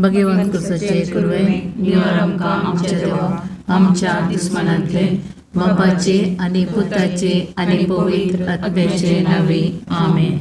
भगवंत कुसाचे कुरवे निवार आमकां आमच्या देवा आमच्या दुस्मानांतले बापाचे आनी पुताचे आनी पवित्र आत्म्याचे नावे आमेन.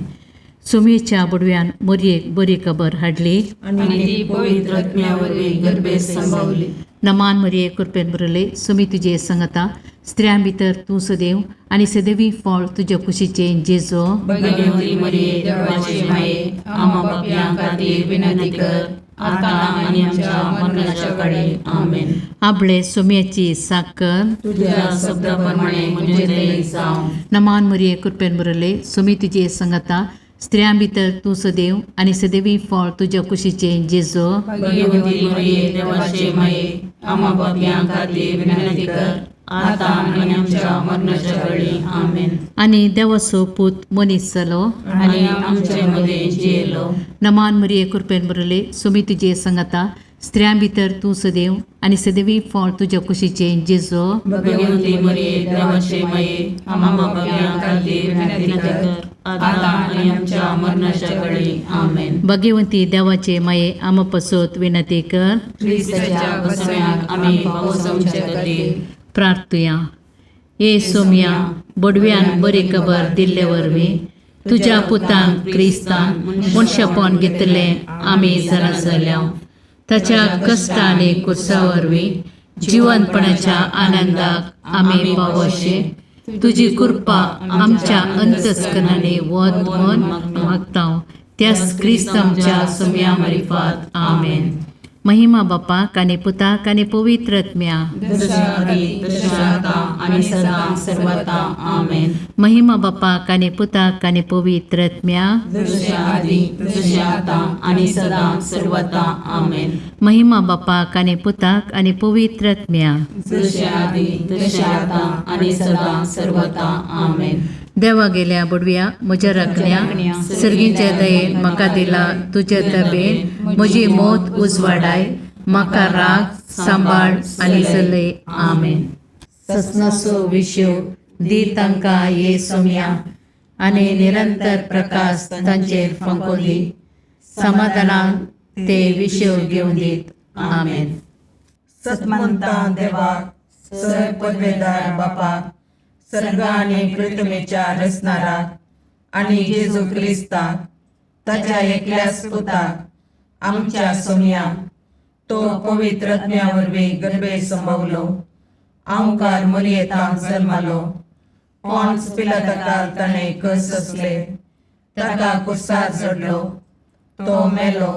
सुमेच्या बुडव्यान मोरयेक बरी खबर हाडली आनी ती पवित्र आत्म्या वरवीं गर्भे संभावली. नमान मरिये, कृपेन भरले, सुमी तुजे संगता, स्त्रियां भितर तूं सदैव आनी सदैवी फळ तुज्या कुशीचें जेजो. भगवती मरिये, देवाचे माये, आम्हा पापयां खातीर विनंती कर, आतां आनी आमच्या मरणाच्या काळी. आमेन. आबळे सुम्याची साकर. तुझ्या शब्दा प्रमाणे म्हजें तरी जावं. नमान मरिये, कृपेन भरले, सुमी तुजे संगता, स्त्रियां भितर तूं सदैव आनी सदैवी फळ तुज्या कुशीचें जेजो. भगवती मरिये, देवाचे माये, आम्हा पापयां खातीर विनंती कर, आतां आनी आमच्या मरणाच्या काळी. आमेन. आनी देवाचो पूत मनीस जालो आनी आमचे मदें जियेलो. नमान मरिये, कृपेन भरले, सुमी तुजे संगता, स्त्रियां भितर तूं सदैव आनी सदैवी फळ तुज्या कुशीचें जेजो. भगवती मरिये, देवाचे माये, आम्हा पापयां खातीर विनंती कर, आतां आनी आमच्या मरणाच्या काळी. आमेन. भगवंती देवाचे माये, आमा पसत विनंती कर. क्रिस्ताच्या बसव्याक आमी पावसांचे खातीर. प्रार्थुया. ये सोम्या, बडव्यान बरी खबर दिल्ले वरवीं तुज्या पुतान क्रिस्तान मनशापण घेतलें आमी जाणा जाल्या. ताच्या कश्ट आनी कुर्सा वरवीं जिवनपणाच्या आनंदाक आमी पावोशे तुजी कृपा आमच्या अंतस्कनांनी वत म्हूण मागता, त्याच क्रिस्त आमच्या सोम्या मारिफात. आमेन. महिमा बापाक आनी पुताक आनी पवित्र आत्म्या. जशें आदी तशें आतां आनी सदां सर्वता. आमेन. महिमा बापाक आनी पुताक आनी पवित्र आत्म्या. जशें आदी तशें आतां आनी सदां सर्वता. आमेन. महिमा बापाक आनी पुताक आनी पवित्र आत्म्या. जशें आदी तशें आतां आनी सदां सर्वता. आमेन. देवा गेल्या बडव्या, म्हज्या राखण्या, सर्गीच्या दयेन म्हाका दिला तुज्या दबेन म्हजी मौत उजवाडाय, म्हाका राग सांबाळ आनी चलय. आमेन. ससनाचो विशय दी तांकां ये सोम्या आनी निरंतर प्रकाश तांचेर फांको दी, समाधानान ते विशय घेवन दीत. आमेन. सतमंता देवाक, सर पदवेदार बापाक, सर्ग आनी पृथ्वीच्या रचणाराक आनी जेजू क्रिस्ताक, ताच्या एकल्याच पुताक, आमच्या सोमयाक, तो पवित्र आत्म्या वरवीं गर्भे संभवलो, आंवकार मरियेतांत जल्मालो, पॉन्स पिलाताकाल ताणें कस असले, ताका कुर्सार चडलो, तो मेलो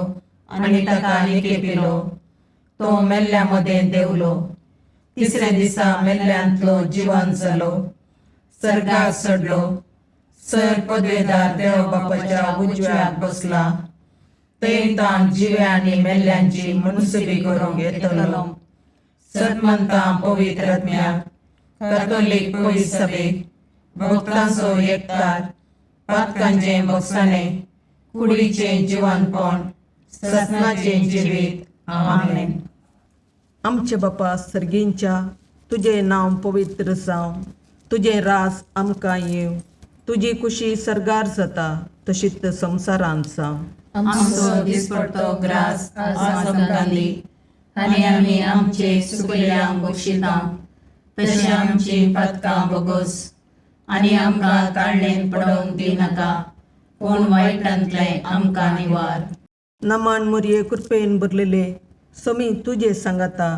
आनी ताका निकेपिलो, तो मेल्ल्या मदें देंवलो, तिसऱ्या दिसा मेल्ल्यांतलो जिवन जालो, सर्गाक चडलो, सर पदवेदार देव बापाच्या उजव्याक बसला, थंय ताण जिव्या आनी मेल्ल्यांची मुनसुबी करूंक येतलो. सतमंता पवित्र आत्म्याक, कॅथोलीक पवित्र सभेक, भक्तांचो एकतार, पातकांचें भोगसाणें, कुडीचें जिवनपण, ससनाचें जिवीत. आमेन. आमचे बापा सर्गींच्या, तुजें नांव पवित्र जावं, तुजें राज आमकां येवं, तुजी कुशी सर्गार जाता तशीच संवसारांत जावं. आमचो दिसपडतो ग्रास आज आमकां दी आनी आमी आमचे सुकल्यांक बक्षिता तशें आमची पातकां बोगोस आनी आमकां ताळणेन पडोवंक दिनाका, पूण वायटांतलें आमकां निवार. नमान मोरये, कृपेन भरलेले, समी तुजे सांगाता,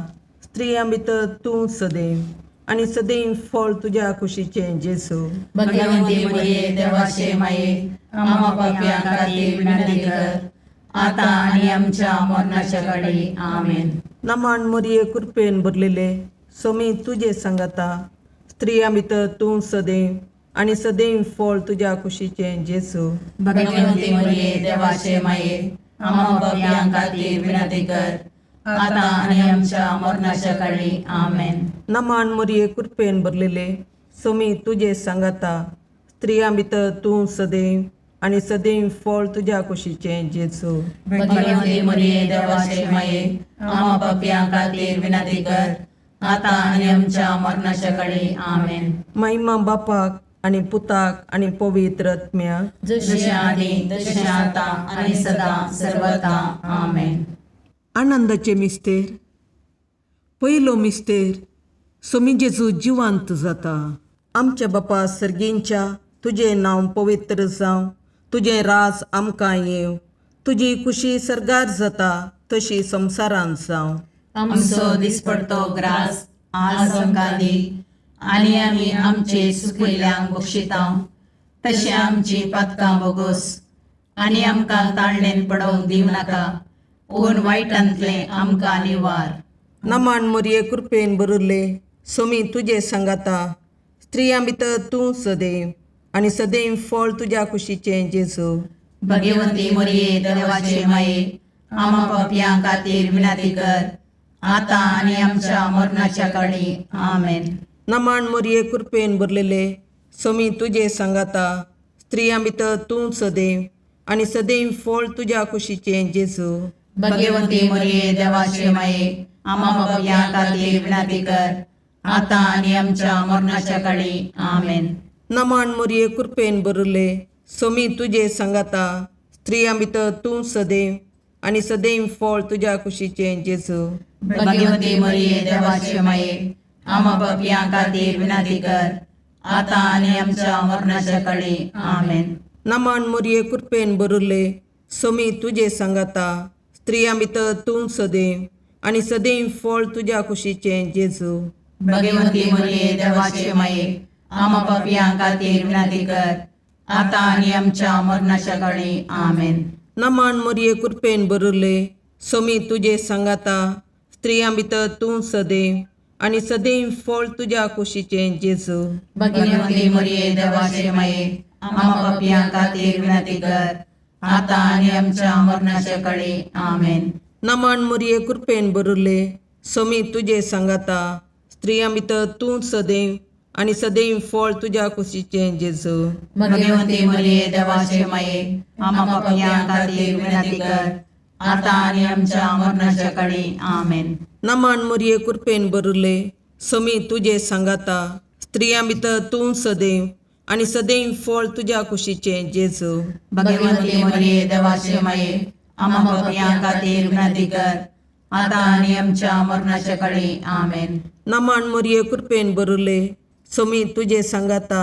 स्त्रियां भितर तूं सदैव आनी सदैव फळ तुज्या कुशीचें जेजू. भगवंती मरिये, देवाचे माये, आम्हा पापयां खातीर विनंती कर, आतां आनी आमच्या मरणाच्या घडी. आमेन. नमान मोरये, कृपेन भरलेले, समी तुजे सांगाता, स्त्रियां भितर तूं सदैव आनी सदैव फळ तुज्या कुशीचें जेजू. भगवंती मरिये, देवाचे माये, आम्हा पापयां खातीर विनंती कर, आतां आनी आमच्या मरणाच्या घडी. आमेन. नमान मोरये, कृपेन भरलेले, समी तुजे सांगाता, स्त्रियां भितर तूं सदैव आनी सदैव फळ तुज्या कुशीचें जेजू. भगवंती मरिये, देवाचे माये, आम्हा पापयां खातीर विनंती कर, आतां आनी आमच्या मरणाच्या घडी. आमेन. महिमा बापाक आनी पुताक आनी पवित्र आत्म्याक. जशें आदी तशें आतां आनी सदां सर्वता. आमेन. आनंदाचे मिस्तेर. पयलो मिस्तेर, सोमी जेजू जिवांत जाता. आमच्या बापा सर्गींच्या, तुजें नांव पवित्र जावं, तुजें राज आमकां येवं, तुजी खुशी सर्गार जाता तशी संवसारांत जावं. आमचो दिसपडतो ग्रास आज आमकां दी आनी आमी आमचे सुकिल्ल्यांक बक्षिता तशें आमची पातकां बोगोस आनी आमकां ताळणेन पडोवंक दिवं नाका, पूण वायटांतलें आमकां निवार. नमान मोरये, कृपेन बरुल्ले, सोमी तुजे सांगाता, स्त्रियां भितर तूं सदैव आनी सदैव फळ तुज्या कुशीचें जेजू. भगवंती मोरये, देवाचे माये, आमा पापयां खातीर विनंती कर, आतां आनी आमच्या मरणाच्या काळी. आमेन. नमान मोरये, कृपेन भरलेले, सोमी तुजे सांगाता, स्त्रियां भितर तूं सदैव आनी सदैव फळ तुज्या कुशीचें जेजू. भगवंती मोरये, देवाचे माये, आमा पापयां खातीर विनंती कर, आतां आनी आमच्या मरणाच्या काळी. आमेन. नमान मोरये, कृपेन भरले, सोमी तुजे सांगाता, स्त्रियां भितर तूं सदैव आनी सदैव फळ तुज्या कुशीचें जेजू. भगवंती मोरये, देवाचे माये, आमा पापयां खातीर विनंती कर, आतां आनी आमच्या मरणाच्या काळी. आमेन. नमान मोरये, कृपेन भरले, सोमी तुजे सांगाता, स्त्रियां भितर तूं सदैव आनी सदैव फळ तुज्या कुशीचें जेजू. भगवंती मोरये, देवाचे माये, आमा पापयां खातीर विनंती कर, आतां आनी आमच्या मरणाच्या काळी. आमेन. नमान मोरये, कृपेन भरले, सोमी तुजे सांगाता, स्त्रियां भितर तूं सदैव आनी सदैव फळ तुज्या कुशीचें जेजू. भगवंती मोरये, देवाचे माये, आमा पापयां खातीर विनंती कर, आतां आनी आमच्या मरणाच्या काळी. आमेन. नमान मोरये, कृपेन भरले, सोमी तुजे सांगाता, स्त्रियां भितर तूं सदैव आनी सदैव फळ तुज्या कुशीचें जेजू. भगवंती मोरये, देवाचे माये, आमा पापयां खातीर विनंती कर, आतां आनी आमच्या मरणाच्या काळी. आमेन. नमान मोरये, कृपेन भरले, सोमी तुजे सांगाता, स्त्रियां भितर तूं सदैव आनी सदैव फळ तुज्या कुशीचें जेजू. भगवंती मोरये, देवाचे माये, आमा पापयां खातीर विनंती कर, आतां आनी आमच्या मरणाच्या काळी. आमेन. नमान मोरये, कृपेन भरले, सोमी तुजे सांगाता,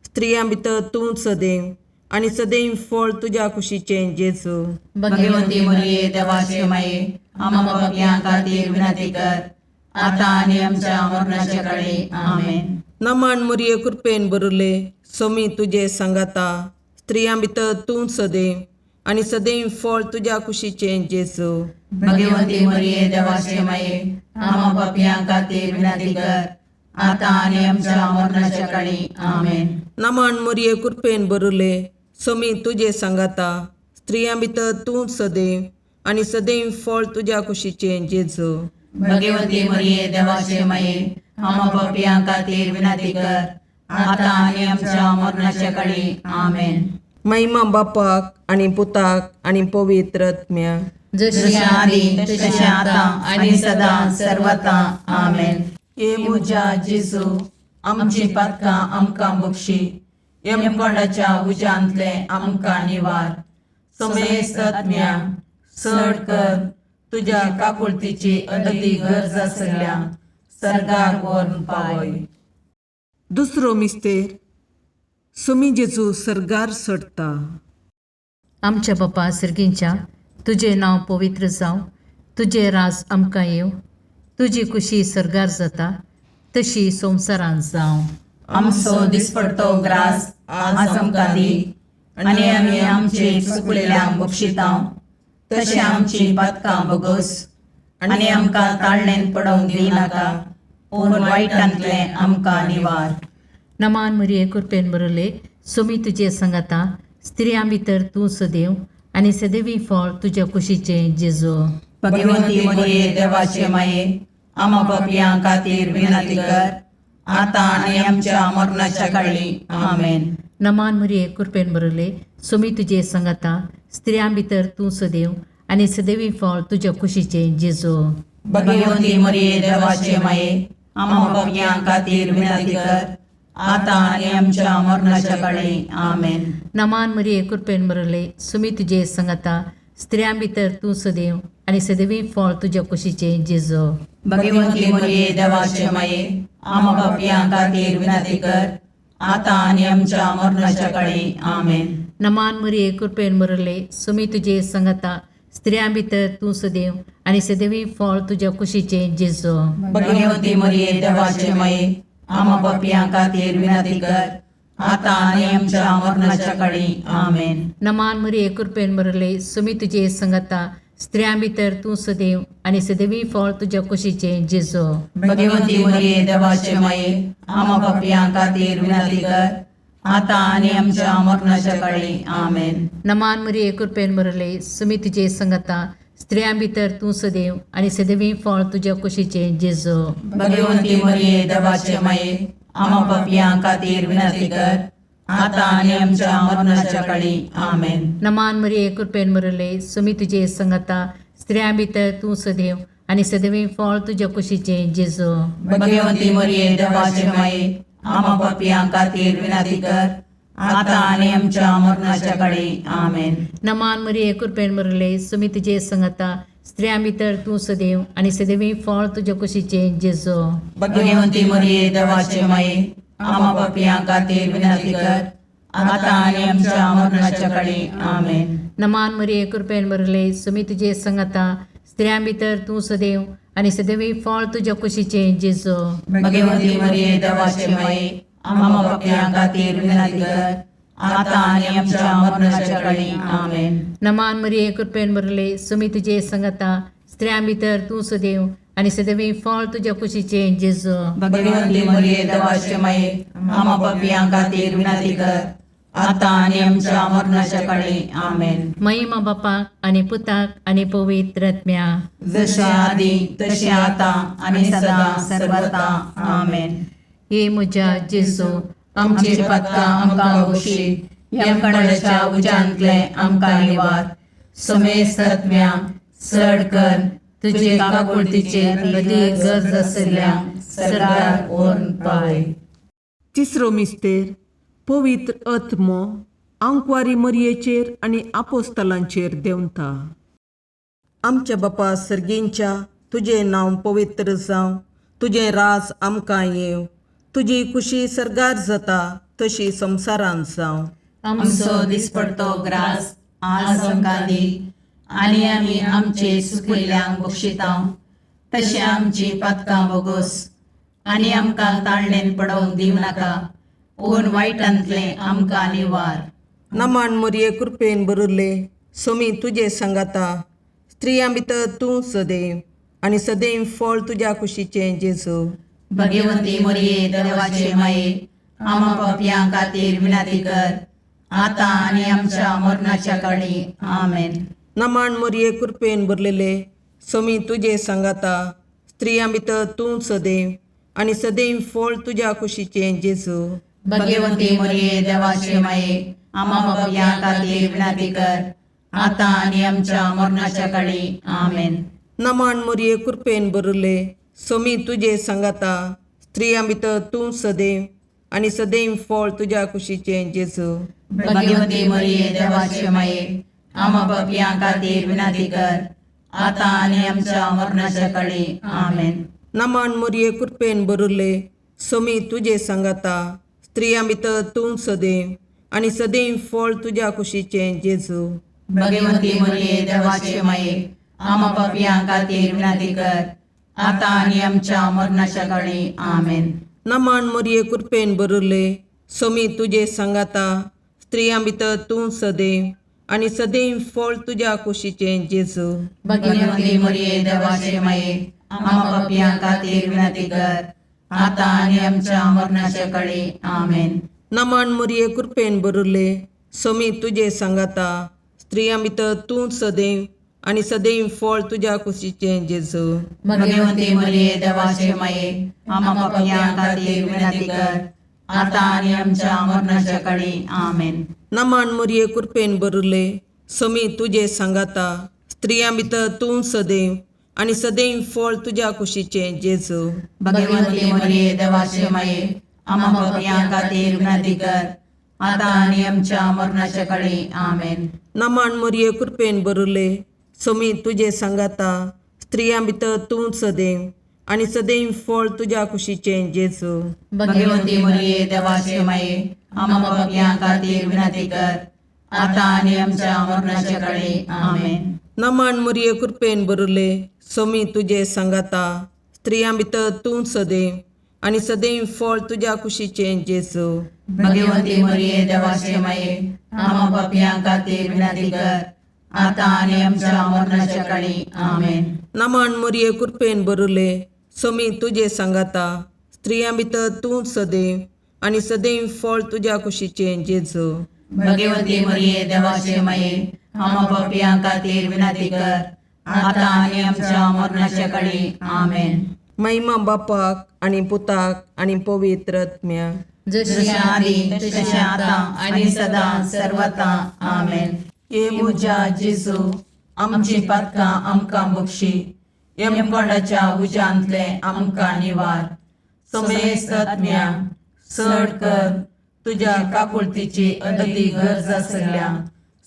स्त्रियां भितर तूं सदैव आनी सदैव फळ तुज्या कुशीचें जेजू. भगवंती मोरये, देवाचे माये, आमा पापयां खातीर विनंती कर, आतां आनी आमच्या मरणाच्या काळी. आमेन. नमान मोरये, कृपेन भरले, सोमी तुजे सांगाता, स्त्रियां भितर तूं सदैव आनी सदैव फळ तुज्या कुशीचें जेजू. भगवंती मोरये, देवाचे माये, आमा पापयां खातीर विनंती कर, आतां आनी आमच्या मरणाच्या काळी. आमेन. नमान मोरये, कृपेन भरले, सोमी तुजे सांगाता, स्त्रियां भितर तूं सदैव आनी सदैव फळ तुज्या कुशीचें जेजू. भगवंती मोरये, देवाचे माये, आमा पापयां खातीर विनंती कर, आतां आनी आमच्या मरणाच्या काळी. आमेन. महिमा बापाक आनी पुताक आनी पवित्र आत्म्याक. जशी जशें आदी तशें आतां आनी सदां सर्वता. आमेन. हे म्हज्या जेजू, आमची पातकां आमकां बक्षी, यमकोंडाच्या उज्यांतलें आमकां निवार, समेस्त आत्म्या चड कर तुज्या काकुळतीची अदती गरज आसल्या सर्गाक व्हरून पावय. दुसरो मिस्तेर, सोमी जेजू सर्गार चडता. आमच्या बापा सर्गींच्या, तुजें नांव पवित्र जावं, तुजें राज आमकां येवं, तुजी खुशी सर्गार जाता तशी संवसारांत जावं. आमचो दिसपडतो ग्रास आज आमकां दी आनी आमी आमचे चुकलेल्यांक बक्षिता तशें आमची पातकां बोगस आनी आमकां ताळणेन पडोवंक दिवनाका, पूण वायटांतलें आमकां निवार. नमान मरिये, कृपेन बरले, सोमी तुजे सांगाता, स्त्रियां भितर तूं सदैव आनी सदैवी फळ तुज्या कुशीचें जेजू. भगवंती मरिये, देवाचे माये, आमा पापयां खातीर विनंती कर, आतां आनी आमच्या मरणाच्या काळी. आमेन. नमान मरिये, कृपेन बरले, सोमी तुजे सांगाता, स्त्रियां भितर तूं सदैव आनी सदैवी फळ तुज्या कुशीचें जेजू. भगवंती मरिये, देवाचे माये, आमा पापयां खातीर विनंती कर, आतां आनी आमच्या मरणाच्या काळी. आमेन. नमान मरिये, कृपेन बरले, सुमी तुजे सांगाता, स्त्रियां भितर तूं सदैव आनी सदैवी फळ तुज्या कुशीचें जेजो. भगवंती मरिये देवाचे माये, आमा पापयां खातीर विनंती कर, आतां आनी आमच्या मरणाच्या काळी. आमेन. नमान मरिये, कृपेन भरले, सुमी तुजे संगता, स्त्रियां भितर तूं सदैव आनी सदैवी फळ तुज्या कुशीचें जेजो. भगवंती मरिये देवाचे माये, आमा पापयां खातीर विनंती कर, आतां आनी आमच्या मरणाच्या काळी. आमेन. नमान मरिये, कृपेन भरले, सुमी तुजे संगता, स्त्रियां भितर तूं सदैव आनी सदैवी फळ तुज्या कुशीचें जेजो. भगवंती मरिये देवाचे माये, आमा पापयां खातीर विनंती कर, आतां आनी आमच्या मरणाच्या काळी. आमेन. नमान मरिये, कृपेन भरले, सुमी तुजे संगता, स्त्रियां भितर तूं सदैव आनी सदैवी फळ तुज्या कुशीचें जेजो. भगवंती मरिये देवाचे माये, आमा पापयां खातीर विनंती कर, आतां आनी आमच्या मरणाच्या काळी. आमेन. नमान मरिये, कृपेन भरले, सुमी तुजे संगता, स्त्रियां भितर तूं सदैव आनी सदैवी फळ तुज्या कुशीचें जेजो. भगवंती मरिये देवाचे माये, आमा पापयां खातीर विनंती कर, आतां आनी आमच्या मरणाच्या काळी. आमेन. नमान मरिये, कृपेन भरले, सुमी तुजे संगता, स्त्रियां भितर तूं सदैव आनी सदैवी फळ तुज्या कुशीचें जेजो. भगवंती मरिये देवाचे माये, आमा पापयां खातीर विनंती कर, आतां आनी आमच्या मरणाच्या काळी. आमेन. नमान मरिये, कृपेन भरले, सुमी तुजे संगता, स्त्रियां भितर तूं सदैव आनी सदैवी फळ तुज्या कुशीचें जेजो. भगवंती मरिये देवाचे माये, आमा पापयां खातीर विनंती कर, आतां आनी आमच्या मरणाच्या काळी. आमेन. नमान मरिये, कृपेन भरले, सुमी तुजे संगता, स्त्रियां भितर तूं सदैव आनी सदैवी फळ तुज्या कुशीचें जेजो. भगवंती मरिये देवाचे माये, आमा पापयां खातीर विनंती कर, आतां आनी आमच्या मरणाच्या काळी. आमेन. महिमा बापाक आनी पुताक आनी पवित्र आत्म्या. जशे आदी तशें आतां आनी सदां सर्वता. आमेन. हे म्हज्या जेजू, आमची पातकां आमकां बक्षी, यमकणाच्या उज्यांतले आमकां निवार, समेस्त आत्म्या चड कर तुजे काकुळतीचेर अदीक गरज आशिल्ल्या सरकार व्हरून पावय. तिसरो मिस्तेर पवित्र आत्मो आंकवारी मरयेचेर आनी आपोस्तलांचेर देंवता. आमच्या बापा सर्गींच्या, तुजें नांव पवित्र जावं, तुजें राज आमकां येवं, तुजी खुशी सर्गार जाता तशी संवसारांत जावं. आमचो दिसपडतो ग्रास आज आमकां दी, आनी आमी आमचे सुकिल्ल्यांक बक्षितांव तशें आमची पातकां बोगोस, आनी आमकां ताळणेन पडोवंक दिवं नाका, पूण वायटांतलें आमकां निवार. नमान मरये, कृपेन भरिल्ले, सोमी तुजे सांगाता, स्त्रियां भितर तूं सदैव आनी सदैव फळ तुज्या कुशीचें जेजू. भगवंती मरिये देवाचे माये, आमा पापयां खातीर विनंती कर, आतां आनी आमच्या मरणाच्या काळी. आमेन. नमान मरये, कृपेन भरलेले, सोमी तुजे सांगाता, स्त्रियां भितर तूं सदैव आनी सदैव फळ तुज्या कुशीचें जेजू. भगवंती मरिये देवाचे माये, आमा पापयां खातीर विनंती कर, आतां आनी आमच्या मरणाच्या काळी. आमेन. नमान मरये, कृपेन भरिल्ले, सोमी तुजे सांगाता, स्त्रियां भितर तूं सदैव आनी सदैव फळ तुज्या कुशीचें जेजू. भगवंती मरिये देवाचे माये, आमा पापयां खातीर विनंती कर, आतां आनी आमच्या मरणाच्या काळी. आमेन. नमान मरये, कृपेन भरिल्ले, सोमी तुजे सांगाता, स्त्रियां भितर तूं सदैव आनी सदैव फळ तुज्या कुशीचें जेजू. भगवंती मरिये देवाचे माये, आमा पापयां खातीर विनंती कर, आतां आनी आमच्या मरणाच्या काळी. आमेन. नमान मरये, कृपेन भरिल्ले, सोमी तुजे सांगाता, स्त्रियां भितर तूं सदैव आनी सदैव फळ तुज्या कुशीचें जेजू. भगवंती मरिये देवाचे माये, आमा पापयां खातीर विनंती कर, आतां आनी आमच्या मरणाच्या काळी. आमेन. नमान मरये, कृपेन भरिल्ले, सोमी तुजे सांगाता, स्त्रियां भितर तूं सदैव आनी सदैव फळ तुज्या कुशीचें जेजू. भगवंती मरिये देवाचे माये, आमा पापयां खातीर विनंती कर, आतां आनी आमच्या मरणाच्या काळी. आमेन. नमान मरये, कृपेन भरिल्ले, सोमी तुजे सांगाता, स्त्रियां भितर तूं सदैव आनी सदैव फळ तुज्या कुशीचें जेजू. भगवंती मरिये देवाचे माये, आमा पापयां खातीर विनंती कर, आतां आनी आमच्या मरणाच्या काळी. आमेन. नमन मोरये, कृपेन बरुले, सोमी तुजे सांगाता, स्त्रियां भितर तूं सदैव आनी सदैव फळ तुज्या कुशीचें जेजू. भगवती मरिये, देवाचे माये, आम्हा पापयां खातीर विनंती कर, आतां आनी आमच्या मरणाच्या काळी. आमेन. नमन मोरये, कृपेन बरुले, सोमी तुजे सांगाता, स्त्रियां भितर तूं सदैव आनी सदैव फळ तुज्या कुशीचें जेजू. भगवती मरिये, देवाचे माये, आम्हा पापयां खातीर विनंती कर, आतां आनी आमच्या मरणाच्या काळी. आमेन. नमन मोरये, कृपेन बरुले, सोमी तुजे सांगाता, स्त्रियां भितर तूं सदैव आनी सदैव फळ तुज्या कुशीचें जेजू. भगवती मरिये, देवाचे माये, आम्हा पापयां खातीर विनंती कर, आतां आनी आमच्या मरणाच्या काळी. आमेन. महिमा बापाक आनी पुताक आनी पवित्र आत्म्याक. जशी आदी तशें आतां आनी सदां सर्वता. आमेन. हे म्हज्या जेजू, आमची पातकां आमकां बक्षी, यमकोंडाच्या उज्यांतले आमकां निवार, समेस्त आत्म्यांक चड कर तुज्या काकुळतीची अदी गरज आसल्या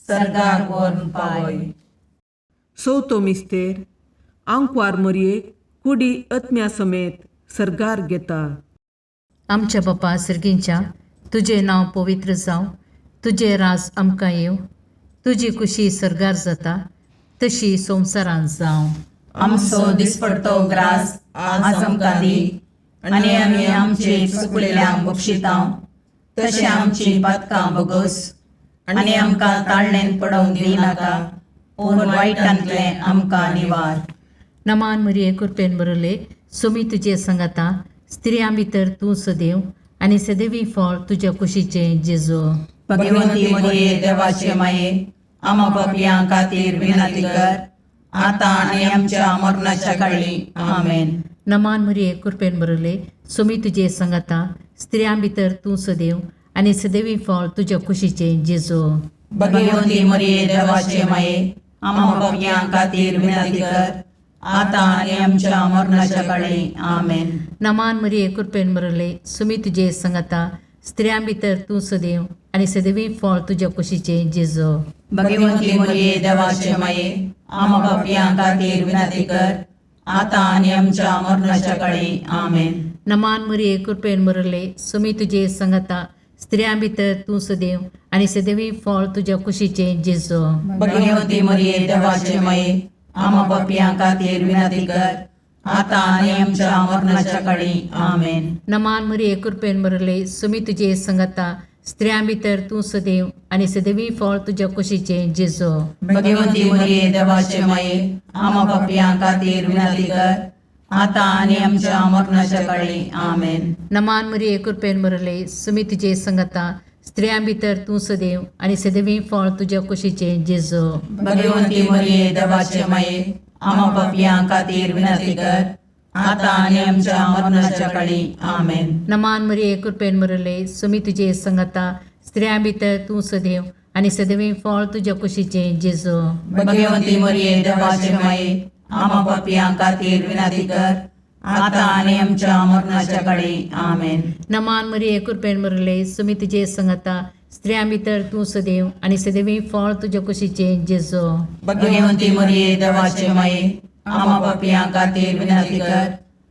सर्गाक व्हरून पावय. चवथो मिस्तेर, आंकवार मरयेक कुडी आत्म्या समेत सर्गार घेता. आमच्या बापा सर्गींच्या, तुजें नांव पवित्र जावं, तुजें राज आमकां येवं, तुजी खुशी सर्गार जाता तशी संवसारांत जावं. आमचो दिसपडतो ग्रास आज आमकां दी, आनी आमी आमचे चुकलेल्यांक बक्षितां, तशें आमची पातकां बगस, आनी आमकां ताळणेन पडोवंक दिवनाका, पूण वायटांतलें आमकां निवार. नमान मरिये, कृपेन बरले, सोमी तुजे संगाता, स्त्रियां भितर तूं सदैव आनी सदैवी फळ तुज्या कुशीचें जेजू. भगवंती मरिये, देवाचे माये, आमा पापयां खातीर विनंती कर, आतां आनी आमच्या मरणाच्या काळी. आमेन. नमान मरिये, कृपेन बरले, सोमी तुजे संगाता, स्त्रियां भितर तूं सदैव आनी सदैवी फळ तुज्या कुशीचें जेजू. भगवंती मरिये, देवाचे माये, आमा पापयां खातीर विनंती कर, आतां आनी आमच्या मरणाच्या काळी. आमेन. नमान मरिये, कृपेन बरले, सुमी तुजे संगाता, स्त्रियां भितर तूं सदैव आनी सदैवी फळ तुज्या कुशीचें जेजू. भगवंती मरिये, देवाचे माये, आमा पापयां खातीर विनंती कर, आतां आनी आमच्या मरणाच्या काळी. आमेन. नमान मरिये, कृपेन बरले, सुमी तुजे संगाता, स्त्रियां भितर तूं सदैव आनी सदैवी फळ तुज्या कुशीचें जेजू. भगवंती मरिये, देवाचे माये, आमा पापयां खातीर विनंती कर, आतां आनी आमच्या मरणाच्या काळी. आमेन. नमान मरिये, कृपेन बरले, सुमी तुजे संगाता, स्त्रियां भितर तूं सदैव आनी सदैवी फळ तुज्या कुशीचें जेजू. भगवंती मरिये, देवाचे माये, आमा पापयां खातीर विनंती कर, आतां आनी आमच्या मरणाच्या काळी. आमेन. नमान मरिये, कृपेन बरले, सुमी तुजे संगाता, स्त्रियां भितर तूं सदैव आनी सदैवी फळ तुज्या कुशीचें जेजू. भगवंती मरिये, देवाचे माये, आमा पापयां खातीर विनंती कर, आतां आनी आमच्या मरणाच्या काळी. आमेन. नमान मरिये, कृपेन बरले, सुमी तुजे संगाता, स्त्रियां भितर तूं सदैव आनी सदैवी फळ तुज्या कुशीचें जेजू. भगवंती मरिये, देवाचे माये, आमा पापयां खातीर विनंती कर, आतां आनी आमच्या मरणाच्या काळी. आमेन. नमान मरिये, कृपेन बरले, सुमी तुजे संगाता, स्त्रियां भितर तूं सदैव आनी सदैवी फळ तुज्या कुशीचें जेजू. भगवंती मरिये, देवाचे माये, आमा पापयां खातीर विनंती कर,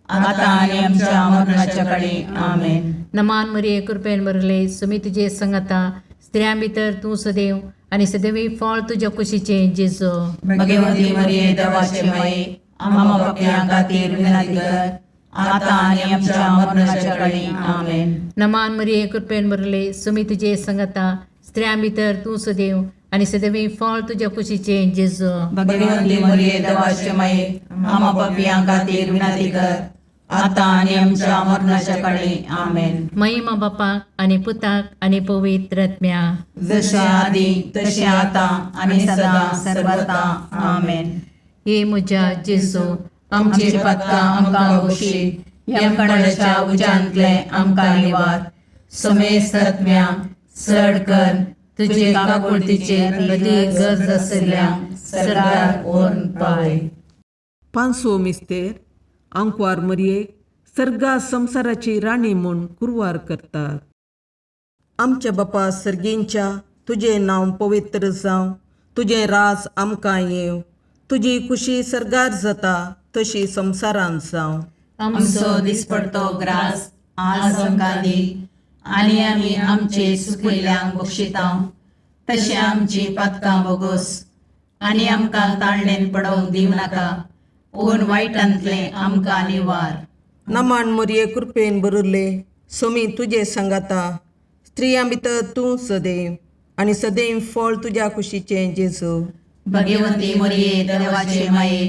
आतां आनी आमच्या मरणाच्या काळी. आमेन. नमान मरिये, कृपेन बरले, सुमी तुजे संगाता, स्त्रियां भितर तूं सदैव आनी सदैवी फळ तुज्या कुशीचें जेजू. भगवंती मरिये, देवाचे माये, आमा पापयां खातीर विनंती कर, आतां आनी आमच्या मरणाच्या काळी. आमेन. नमान मरिये, कृपेन बरले, सुमी तुजे संगाता, स्त्रियां भितर तूं सदैव आनी सदैवी फळ तुज्या कुशीचें जेजू. भगवंती मरिये, देवाचे माये, आमा पापयां खातीर विनंती कर, आतां आनी आमच्या मरणाच्या काळी. आमेन. महिमा बापाक आनी पुताक आनी पवित्र आत्म्याक. जशें आदी तशें आतां आनी सदां सर्वता. आमेन. हे म्हज्या जेजू, आमची पातकां आमकां बक्षी, यमकणाच्या उज्यांतले आमकां निवार, समेस्त आत्म्या चड कर तुजे काकुळतीचे अदी गरज आशिल्ल्या सरकार व्हरून पावय. पांचवो मिस्तेर, आंकवार मरयेक सर्गा संवसाराची राणी म्हूण कुरवार करतात. आमच्या बापा सर्गींच्या तुजें नांव पवित्र जावं, तुजें राज आमकां येवं, तुजी खुशी सर्गार जाता तशी संवसारांत जावं. आमचो दिसपडतो ग्रास आज आमकां दी आनी आमी आमचे सुकिल्ल्यांक बक्षिता तशें आमची पातकां बोगोस आनी आमकां ताळणेन पडोवंक दिवं नाका पूण वायटांतलें आमकां निवार. नमान मोरये कृपेन बरुल्ले सोमी तुजे सांगाता, स्त्रियां भितर तूं सदैव आनी सदैव फळ तुज्या कुशीचें जेजू. भगवंती मोरये देवाचे माये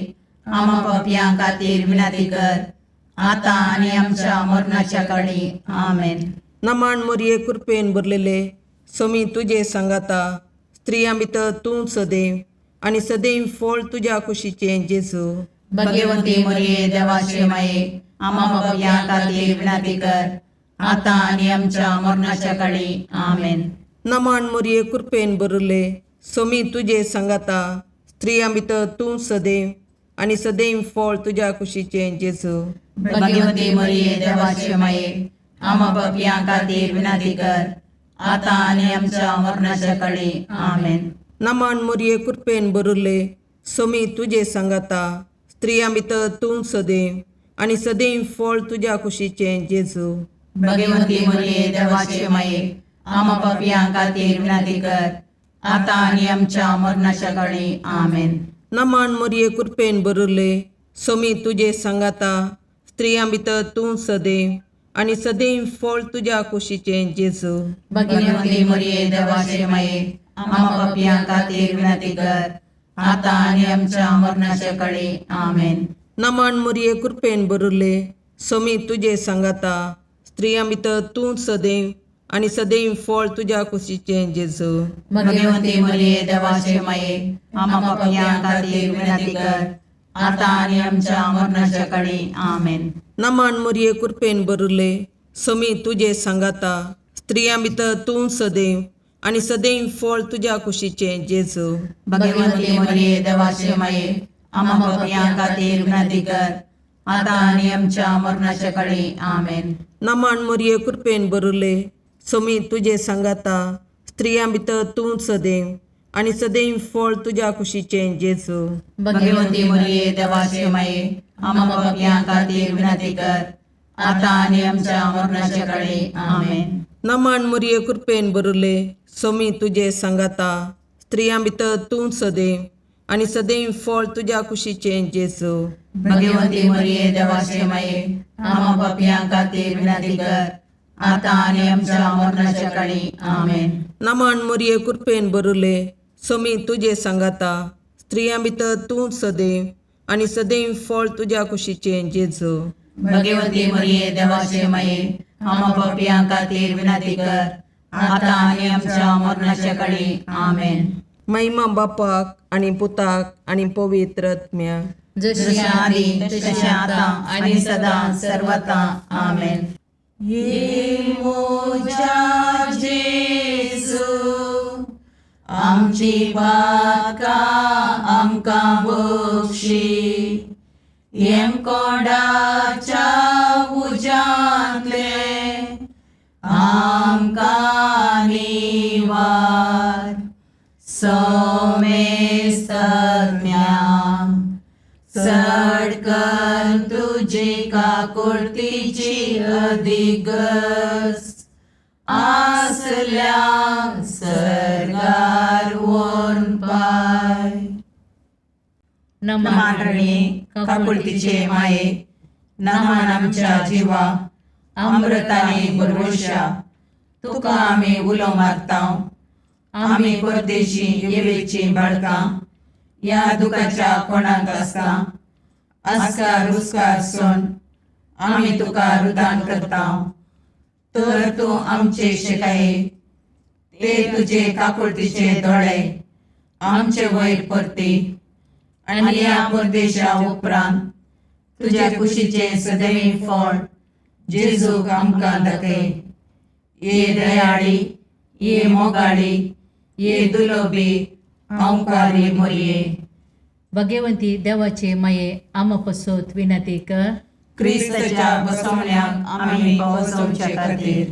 आमा पापयां खातीर विनंती कर आतां आनी आमच्या मरणाच्या काळी. आमेन. नमान मोरये कृपेन भरलेले सोमी तुजे सांगाता, स्त्रियां भितर तूं सदैव आनी सदैव फळ तुज्या कुशीचें जेजू. भगवंती मोरये देवाचे माये आमा पापयां खातीर विनंती कर आतां आनी आमच्या मरणाच्या काळी. आमेन. नमान मोरये कृपेन भरले सोमी तुजे सांगाता, स्त्रियां भितर तूं सदैव आनी सदैव फळ तुज्या कुशीचें जेजू. भगवंती मोरये देवाचे माये आमा पापयां खातीर विनंती कर आतां आनी आमच्या मरणाच्या काळी. आमेन. नमान मोरये कृपेन भरले सोमी तुजे सांगाता, स्त्रियां भितर तूं सदैव आनी सदैव फळ तुज्या कुशीचें जेजू. भगवंती मोरये देवाचे माये आमा पापयां खातीर विनंती कर आतां आनी आमच्या मरणाच्या काळी. आमेन. नमान मोरये कृपेन भरले सोमी तुजे सांगाता, स्त्रियां भितर तूं सदैव आनी सदैव फळ तुज्या कुशीचें जेजू. भगवंती मोरये देवाचे माये आमा पापयां खातीर विनंती कर आतां आनी आमच्या मरणाच्या काळी. आमेन. नमान मोरये कृपेन भरले सोमी तुजे सांगाता, स्त्रियां भितर तूं सदैव आनी सदैव फळ तुज्या कुशीचें जेजू. भगवंती मोरये देवाचे माये आमा पापयां खातीर विनंती कर आतां आनी आमच्या मरणाच्या काळी. आमेन. नमान मोरये कृपेन भरले सोमी तुजे सांगाता, स्त्रियां भितर तूं सदैव आनी सदैव फळ तुज्या कुशीचें जेजू. भगवंती मोरये देवाचे माये आमा पापयां खातीर विनंती कर आतां आनी आमच्या मरणाच्या काळी. आमेन. नमान मोरये कृपेन भरले सोमी तुजे सांगाता, स्त्रियां भितर तूं सदैव आनी सदैव फळ तुज्या कुशीचें जेजू. भगवंती मोरये देवाचे माये आमा पापयां खातीर विनंती कर आतां आनी आमच्या मरणाच्या काळी. आमेन. नमान मोरये कृपेन भरले सोमी तुजे सांगाता, स्त्रियां भितर तूं सदैव आनी सदैव फळ तुज्या कुशीचें जेजू. भगवंती मोरये देवाचे माये आमा पापयां खातीर विनंती कर आतां आनी आमच्या मरणाच्या काळी. आमेन. नमान मोरये कृपेन भरले सोमी तुजे सांगाता, स्त्रियां भितर तूं सदैव आनी सदैव फळ तुज्या कुशीचें जेजू. भगवंती मोरये देवाचे माये आमा पापयां खातीर विनंती कर आतां आनी आमच्या मरणाच्या काळी. आमेन. महिमा बापाक आनी पुताक आनी पवित्र आत्म्याक, जशी आदी तशें आतां आनी सदां सर्वता. आमेन. ये मोजा जेजू आमची पातकां आमकां बक्षी, येमकोंडाच्या उज्यांतले आमकां निवार, सोमेस्तज्ञा चड कर तुजी काकुळतीची अधिगस आसल्या सर्गार वोन पाय. नमान रणी काकुळतीचे माये नमान आमच्या जिवा अमृताने भरवशा तुका आमी उलो मारता. आमी परदेशी येवेची बाळकां ह्या दुखाच्या कोणाक आसता आस्कार रुस्कार सोन आमी तुका रुदान करता. तर तूं आमचे शिकाये ते तुजे काकुळतीचे दोळे आमचे वयर परती आनी ह्या परदेशा उपरांत तुज्या कुशीचें सदैव फळ जेजूक आमकां दाखय. ये दयाळी, ये मोगाळी, ये दुलोबी अंकारी मोरये. भगवंती देवाचे माये आमा पसत विनंती कर. क्रिस्ताच्या बसवण्याक आमी पावसोवचे खातीर.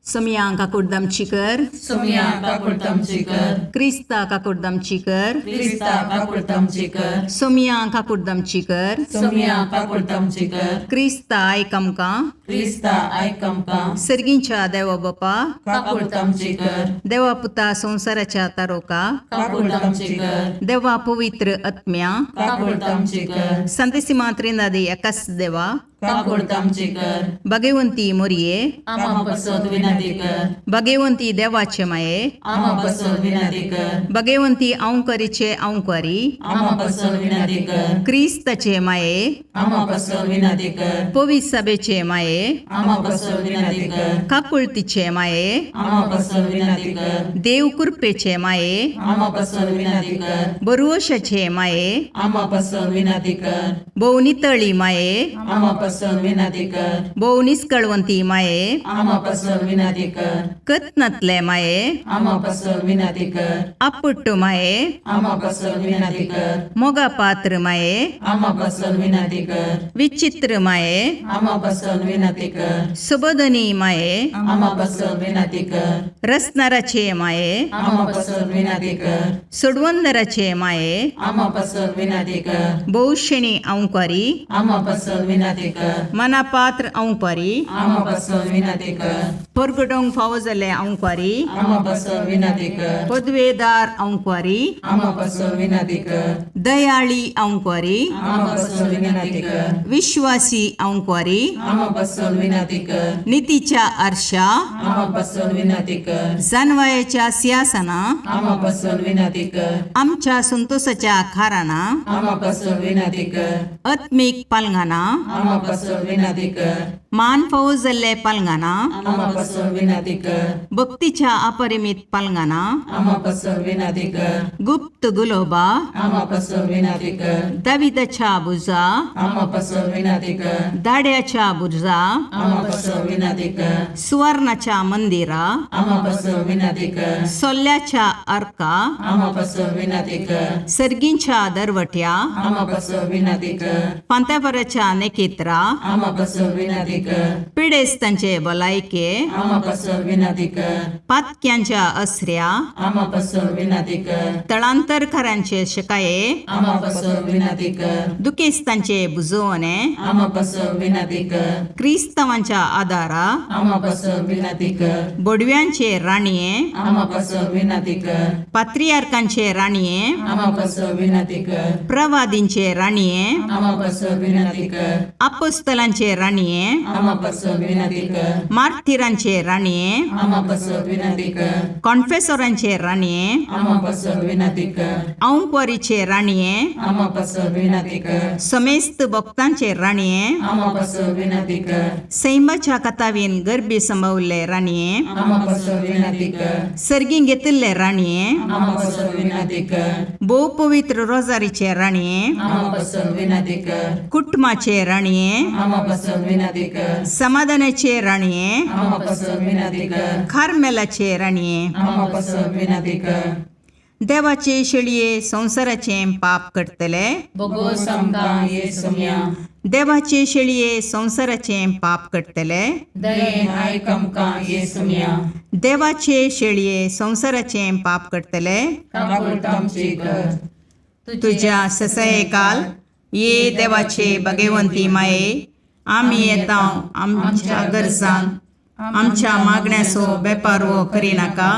सोमया काकुडदामची कर. सोमया काकुळतामची कर. क्रिस्ता काकुडदामची कर. क्रिस्ता काकुळतामची कर. सोमया काकुडदामची कर. सोमया काकुळतामची कर. क्रिस्ता आयक आमकां. क्रिस्ता आयक आमकां. सर्गींच्या देवा बापा, काकुळतामची कर. देवा पुता संवसाराच्या तारोका, काकुळतामची कर. देवा पवित्र आत्म्या, काकुळतामची कर. संतेसिमा त्रिनादी एकाच देवा, काकुळतामची कर. भगवंती मोरये, आमा पसत विनंती कर. भगवंती देवाचे माये, आमा पसत विनंती कर. भगवंती अंकरीचे अंकरी, आमा पसत विनंती कर. क्रिस्ताचे माये, आमा पसत विनंती कर. पवित्र सभेचे माये, आमा पसत विनंती कर. काकुळतीचे माये, आमा पसत विनंती कर. देव कृपेचे माये, आमा पसत विनंती कर. बरवशाचे माये, आमा पसत विनंती कर. भोव नितळी माये, आमा पसत विनंती कर. भोव निस्कळवंती माये, आमा पसत विनंती कर. कत्नातले माये, आमा पसत विनंती कर. आपुट्ट माये, आमा पसत विनंती कर. मोगा पात्र माये, आमा पसत विनंती कर. विचित्र माये, आमा पसत विनंती कर. सुबोधनी माये, आमा पसत विनंती कर. रसनाराचे माये, आमा पसत विनंती कर. सोडवंदराचे माये, आमा पसत विनंती कर. भोवशेणी अंकारी, आमा पसत विनंती कर. मनापात्र अंकारी, आमा पसत विनंती कर. परगटोंक फावो जाल्ले अंकारी, आमा पसत विनंती कर. पदवेदार अंकारी, आमा पसत विनंती कर. दयाळी अंकारी, आमा पसत विनंती कर. विश्वासी अंकारी, आमा पसत विनंती कर. नितीच्या आरशा, आमा पसत विनंती कर. जानवायाच्या सिंहासना, आमा पसत विनंती कर. आमच्या संतोषाच्या खाराना, आमा पसत विनंती कर. आत्मीक पालंगाना, आमा पसत विनंती कर. मान फावो जाल्ले पालंगाना, आमा पसत विनंती कर. भक्तीच्या अपरिमीत पालंगाना, आमा पसत विनंती कर. गुप्त गुलोबा, आमा पसत विनंती कर. दाविदाच्या बुजा, आमा पसत विनंती कर. दाड्याच्या बुर्जा, आमा पसत विनंती कर. सुवर्णाच्या मंदिरा, आमा पसत विनंती कर. सोल्ल्याच्या अर्का, आमा पसत विनंती कर. सर्गींच्या दरवट्या, आमा पसत विनंती कर. पांत्यापराच्या नेकेत्रा, आमा पसत विनंती कर. पिडेस्तांचे भलायके, आमा पसत विनंती कर. पातक्यांच्या असऱ्या, आमा पसत विनंती कर. तळांतरकारांचे शकाये, आमा पसत विनंती कर. दुखेस्तांचे बुजवणे, आमा पसत विनंती कर. क्रिस्तांवांच्या आदारा, आमा पसत विनंती कर. बोडव्यांचे राणये, आमा पसत विनंती कर. पात्रियार्कांचे राणये, आमा पसत विनंती कर. प्रवादींचे राणये, आमा पसत विनंती कर. अपोस्तलांचे राणये, आमा पसत विनंती कर. मार्थिरांचे राणये, आमा पसत विनंती कर. कॉन्फेसोरांचे राणये, आमा पसत विनंती कर. औंकवारीचे राणये, आमा पसत विनंती कर. समेस्त भक्तांचे राणये, आमा पसत विनंती कर. सैमाच्या कथावीन गर्भी संभवल्ले राणये, आमा पसत विनंती कर. सर्गी घेतिल्ले राणये, आमा पसत विनंती कर. भोव पवित्र रोजारीचे राणये, आमा पसत विनंती कर. कुटुंबाचे राणये, आमा पसत विनंती कर. समाधानाचे राणये, आमा पसत विनंती कर. खारमेलाचे राणये, आमा पसत विनंती कर. देवाचे शेळये संवसाराचें पाप करतले, बोगोस आमकां ये सोम्या. देवाचे शेळये संवसाराचें पाप करतले, दयेन आयक आमकां ये सोम्या. देवाचे शेळये संवसाराचें पाप करतले, काकुळतामची कर. तुझ्या ससयकाल ये देवाचे भगवंती माये, आमी येता आमच्या गरजांक आमच्या मागण्याचो बेपारवो करिनाका,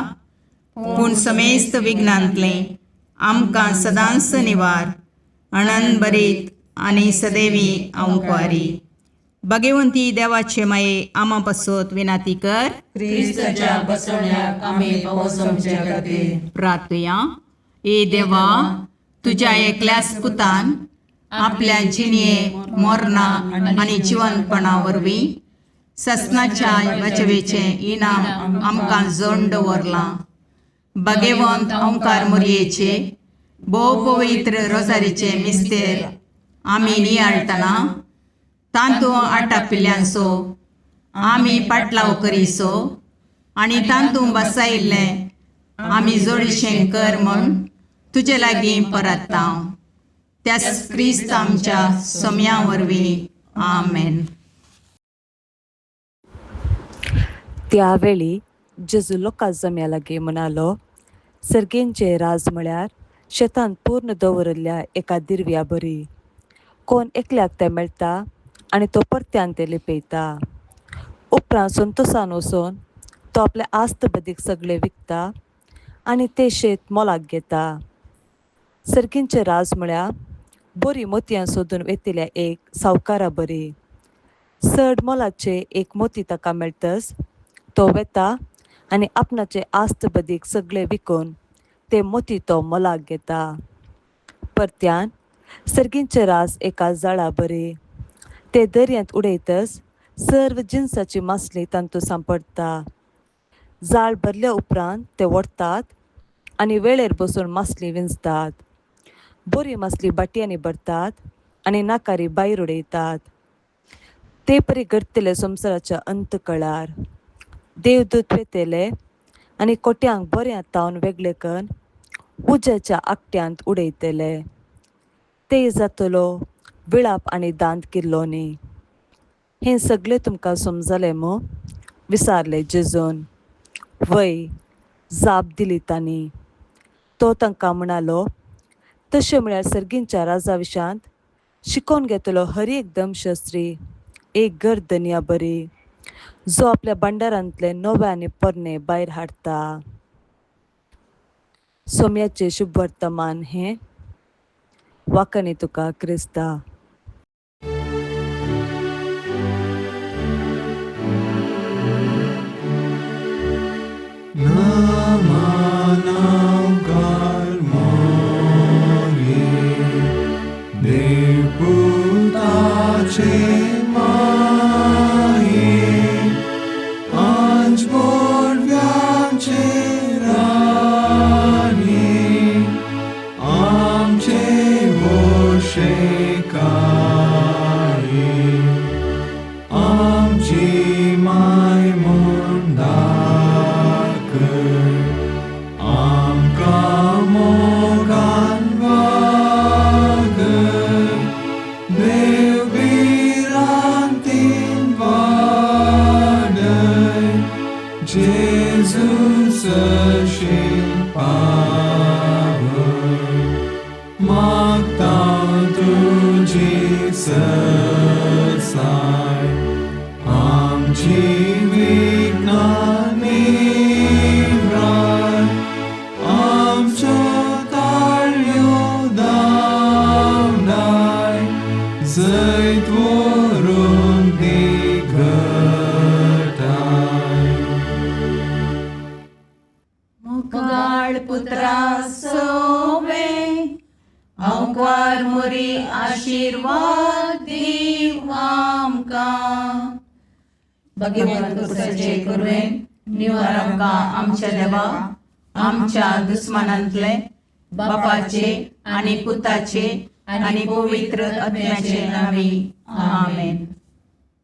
पूण समेस्त विघ्नांतलें आमकां सदांच निवार अणन बरीत आनी सदैवी अंकवारी. भगवंती देवाचे माये, आमा पासत विनाती कर. क्रिस्ताच्या बसवण्याक आमी पावस आमच्या खातीर. प्रार्थुया. ए देवा, तुज्या एकल्याच पुतान आपल्या जिणये मरणा आनी जिवनपणा वरवीं ससनाच्या बचवेचें इनाम आमकां जोड दवरलां. भगवंत ओंकार मोरयेचे भोव पवित्र रोजारीचे मिस्तेर आमी नियाळटना तांतू आटापिल्ल्यांचो आमी पाटलाव करीसो आनी तांतू बसायिल्लें आमी जोडीशें कर म्हूण तुजे लागीं परत्ता, त्याच क्रिस्त आमच्या सोम्या वरवीं. आमेन. त्यावेळी जेजू लोकां जम्या लागीं म्हणालो, सर्गेंचें राज म्हळ्यार शेतांत पूर्ण दवरिल्ल्या एका दिरव्या बरी. कोण एकल्याक तें मेळटा आनी तो परत्यान तें लिपयता. उपरांत संतोसान वचून तो आपले आस्त बदीक सगळें विकता आनी तें शेत मोलाक घेता. सर्गींचें राज म्हळ्यार बरीं मोतयां सोदून वेतिल्या एक सावकारा बरी. चड मोलाचें एक मोती ताका मेळटच तो वेता आनी आपणाचे आस्त बदीक सगळें विकून ते मोती तो मोलाक घेता. परत्यान सर्गींचें रास एका जाळा बरी. ते दर्यांत उडयतच सर्व जिनसाची मासली तांतूं सांपडटा. जाळ भरल्या उपरांत ते ओडटात आनी वेळेर बसून मासली विंचतात. बरी मासली बाटयांनी भरतात आनी नाकारी भायर उडयतात. ते परी घडटले संवसाराच्या अंत कळार. देवदूत वेतले आनी कोट्यांक बऱ्या तावन वेगळे कन्न उज्याच्या आकट्यांत उडयतले. ते जातलो विळाप आनी दांत किल्लोनी. हें सगळें तुमकां समजलें मू? विचारलें जेजून. वय, जाप दिली तांणी. तो तांकां म्हणालो, तशें म्हळ्यार सर्गींच्या राजा विशांत शिकोवन घेतलो हर एक दमशास्त्री एक घर धनया बरी, जो आपल्या भांडारांतले नवे आनी पोरणे भायर हाडटा. सोम्याचें शुभवर्तमान हें वाकणी तुका क्रिस्ता. नमनावकार मोरये देवपुताचे माये आंज बोडव्यांचे राणी आमचे वोशेकाये आमची माय म्हूण दाखय आमकां मोगान वागय देव भिरांतीन वाडय जेजू सरशीं पावय मागता तुजी सरसाय आमची विघ्नां निव्राय आमच्यो ताळयो धांवडाय जैत व्हरूंक दी घटाय. मुगाळ पुत्रा सोवे अंकार मुरी आशीर्वाद दीव आमकां. भगवंत कुसाचे कुरवेन निवार आमकां आमच्या देवा आमच्या दुस्मानांतले बापाचे आनी पुताचे आनी पवित्र आत्म्याचे नांवी. आमेन.